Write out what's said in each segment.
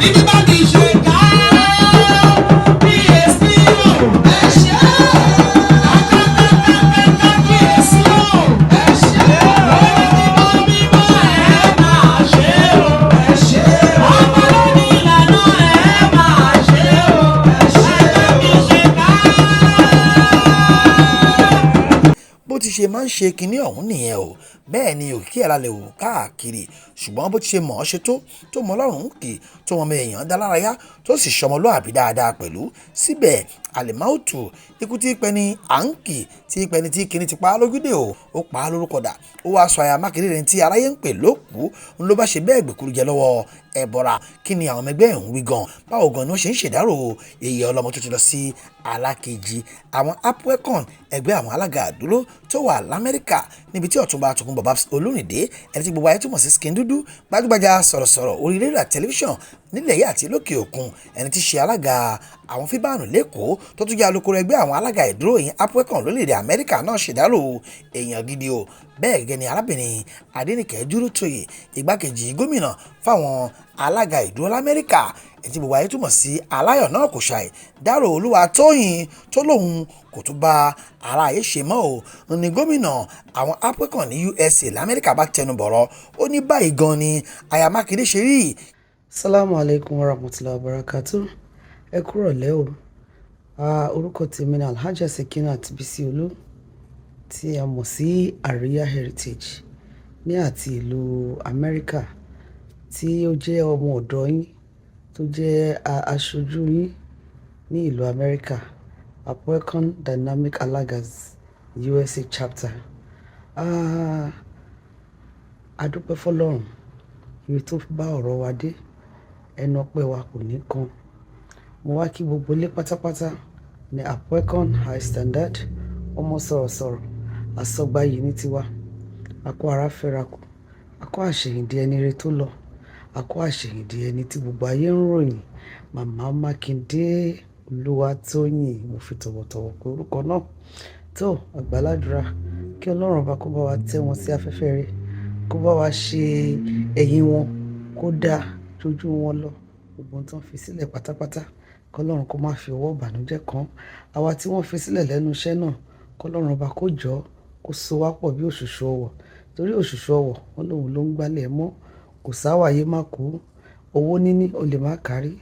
Àní bíbá mi ṣe kábíyèsí o. Ẹ ṣé. Kábíyèsí o. Ẹ ṣé. Mímọ́ mímọ́ ẹ máa ṣe o. Ẹ ṣé. Ọmọ lóní ìlànà ẹ máa ṣe o. Ẹ ṣé. Bá mi ṣe ká. Bó ti ṣe máa ń ṣe kinní ọ̀hún nìyẹn o. Bẹ́ẹ̀ ni òkìkí ẹ̀ lálẹ́ wò káàkiri, ṣùgbọ́n bó ti ṣe mọ̀ ọ́n ṣe tó, tó mọ Ọlọ́run kì, tó mọ ọmọ èèyàn dá lárayá, tó sì ṣọmọlúàbí dáadáa pẹ̀lú. Síbẹ̀ àlèmáùtù ikú tí pẹni à ń kì, tí pẹni tí kinní ti pa á lójúdé o, ó pa á lórúkọ dà, ó wáá sọ aya Mákindé rẹ̀ tí aráyé ń pè lókùú, ń ló bá ṣe bẹ́ẹ̀ gbèkúrú jẹ lọ́wọ́ ẹ̀bọra. Kí ni àwọn ọmọ ẹgbẹ́ ń wí gan? Báwo gan ni wọ́n ṣe ń ṣèdárò èyí ọlọ́mọ tó ti lọ sí alákejì? Àwọn APWECON, ẹgbẹ́ àwọn alága àdúró tó wà l'Amẹ́ríkà, níbi tí Ọ̀túnba Tòkunbọ̀ Babs Olúrìndé, ẹni tí gbogbo ayé túmọ̀ sí Skin Dúdú, gbajúgbajà sọ̀rọ̀sọ̀rọ̀ orí rédíò àti tẹlifíṣàn nílẹ̀ yìí àti lókè òkun, ẹni tí í ṣe alága àwọn fíbànù lẹ́kọ̀ọ́, tó tún jẹ́ alukoro ẹgbẹ́ àwọn alága ìdúró yìí APWECON lórílẹ̀‐èdè Amẹ́ríkà náà ṣèdárò èèyàn gidi o. Bẹ́ẹ̀ gẹ́gẹ́ ni arábìnrin Adéníkẹ́ Dúrótóyè, igbákejì gómìnà fáwọn alága ìdúró l'Amẹ́ríkà, ẹni tí gbogbo ayé túmọ̀ sí Aláyọ̀ náà kò ṣàì dárò Olúwatóyìn tó lóun kò tún bá ara ayé ṣe mọ́ o. Ní gómìnà àwọn APWECON ní USA l'Amẹ́ríkà bá tẹnu bọ̀rọ̀, ó ní báyìí gan ni aya Mákindé ṣe rí. Salamu alaikum warahmatullahi wabarakatuh. Ẹ kúrọ̀lẹ́ o. Orúkọ tèmi ni Alhaja Sekinat Bisi Olú, tí a mọ̀ sí Àríyá Heritage ní àti ìlú Amẹ́ríkà, tí ó jẹ́ ọmọ ọ̀dọ̀ yín, tó jẹ́ aṣojú yín ní ìlú Amẹ́ríkà, APWECON Dynamic Alagas USA Chapter. A dúpẹ́ f'Ọlọ́run ibi tó bá ọ̀rọ̀ wa dé, ẹnu ọpẹ́ wa kò ní kan. Mo wá kí gbogbo ilé pátápátá ní APWECON High Standard, ọmọ sọ̀rọ̀sọ̀rọ̀, àsọgbàyí ní tiwa. A kó ara fẹ́ra kù, a kó àṣeyìndí ẹni rere tó lọ, a kó àṣeyìndí ẹni tí gbogbo ayé ń ròyìn, Màmá Mákindé Olúwatóyìn. Mo fi tọ̀wọ̀tọ̀wọ̀ pé orúkọ náà tó àgbàládùra kí Ọlọ́run ọba kó bá wa tẹ́ wọn sí afẹ́fẹ́ rere, kó bá wa ṣe ẹ̀yìn wọn kó dáa jójú wọn lọ. Gbogbo ohun tó ń fi sílẹ̀ pátápátá, kọ́lọ́run kó má fi ọwọ́ ìbànújẹ́ kàn. Àwa tí wọ́n fi sílẹ̀ lẹ́nu iṣẹ́ náà, kọ́lọ́run ọba kó jọ́ kó so wá pọ̀ bí òṣùṣù ọwọ̀, torí òṣùṣù ọwọ̀ wọn lòun ló ń gbálẹ̀ mọ́. Kò sáwàyé má kú. Owó níní ó lè má kárí,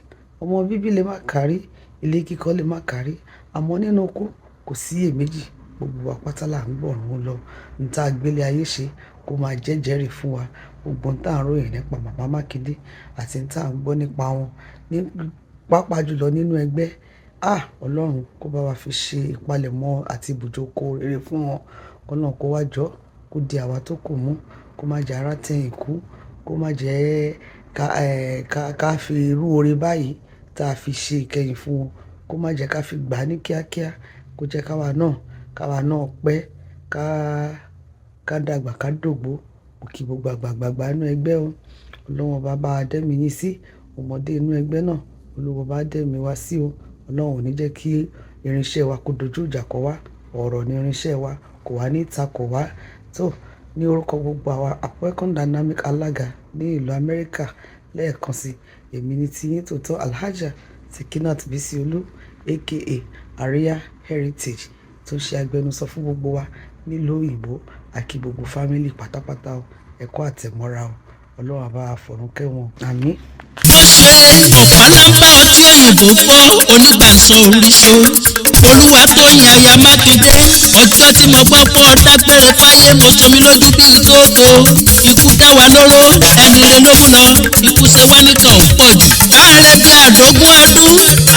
ọmọ bíbí lè má kárí, ilé kíkọ́ lè má kárí, àmọ́ nínú ikú kò sí iyèméjì, gbogbo wa pátá là ń gbọ̀run lọ. N tá gbélé ayé ṣe kó máa jẹ́jẹ́rìí fún wa. Gbogbo ohun tá ń ròyìn nípa Màmá Mákindé àti n tá ń gbọ́ nípa wọn ní pàápàá jùlọ nínú ẹgbẹ́, Ọlọ́run kó bá wa fi ṣe ìpalẹ̀mọ́ àti ibùjókòó rere fún wọn. Kọ́lọ́run kó wá jọ́, kó di àwa tó kù mú, kó má jẹ́ ara tẹ̀yìn kú, kó má jẹ́ ká, ká fi irú oore báyìí tá a fi ṣe ìkẹyìn fún wọn, kó má jẹ́ ká fi gbà ní kíákíá, kó jẹ́ káwa náà pẹ́, ká, ká dàgbà ká dògbó. Mo kí gbogbo àgbààgbà inú ẹgbẹ́ o. Ọlọ́run ọba bá dẹ́mi yín sí, ọmọdé inú ẹgbẹ́ náà, Olúwa bá dẹ́mi wá sí o. Ọlọ́run ò ní jẹ́ kí irinṣẹ́ wa kó dojú ìjà kọ wá. Ọ̀rọ̀ ni irinṣẹ́ wa, kò wá ní ìtakò wá. Tó ní orúkọ gbogbo àwa APWECON Dynamic Alaga ní ìlú Amẹ́ríkà lẹ́ẹ̀kan sí, èmi ni tí yín tòótọ́ Alhaja Sekinat Bisi Olú, aka Àríyá Heritage, tó ń ṣe agbẹnusọ fún gbogbo wa nílùú òyìnbó. Àkí gbogbo family pátápátá o. Ẹ kú àtẹ̀mọ́ra o. Ọlọ́run á bá wa fọ̀run kẹ́ wọn. Àmín. Ó ṣe ọ̀pálábá ọtí òyìnbó gbọ́ onígbàsọ oríṣo Olúwatóyìn aya Mákindé. Ọjọ́ tí mo gbọ́ pé ọ dágbére fáyé, mo somi lójú bíi tóótó. Ikú dá wa lóró, ẹni rẹ ló mú lọ. Ikú ṣe wá nìkan ò pọ̀ jù. Ààrẹ bíi àdógún ọdún,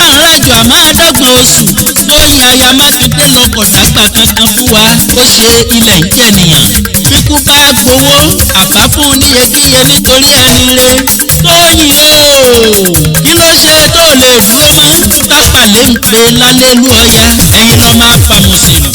àràjọ àmọ́ àádọ́gbọ̀n oṣù. Tóyìn aya Mákindé lọ kọ̀ dágbà kankan fún wa. Ó ṣe ilẹ̀ ń jẹ̀nìyàn. Bíkú bá gbowó àbá fún un níyekíye nítorí ẹni rẹ. Tóyìn o, kí ló ṣe tó lè dúró mọ́? Tápàlẹ́ ń pe lálẹ́lú ọya, ẹ̀yin lọ́ máa fàmùsìlù.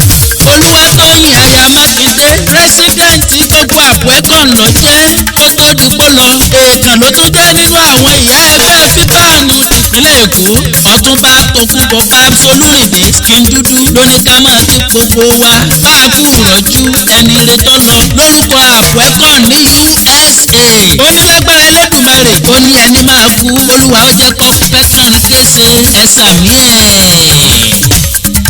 Olúwatóyìn aya Mákindé, pírẹsidẹ́ǹtì gbogbo APWECON ló jẹ́ kó tó dupò lọ. Èèkàn ló tún jẹ́ nínú àwọn ìyá ẹgbẹ́ fífáànù tìpínlẹ̀ Èkó. Ọ̀tún Ọ̀túnba Tòkunbọ̀ Babs Olúrìndé Skin Dúdú lóní ká máa kí gbogbo wa bá a kú ìrọ̀jú ẹni retọ́ lọ lórúkọ àpẹ́kàn ní USA. Ó ní lágbára Ẹlẹ́dùmarè, ó ní ẹni máa kú, Olúwa ó jẹ́ kó pẹ́ kánrin kése ẹ sàmí ẹ̀.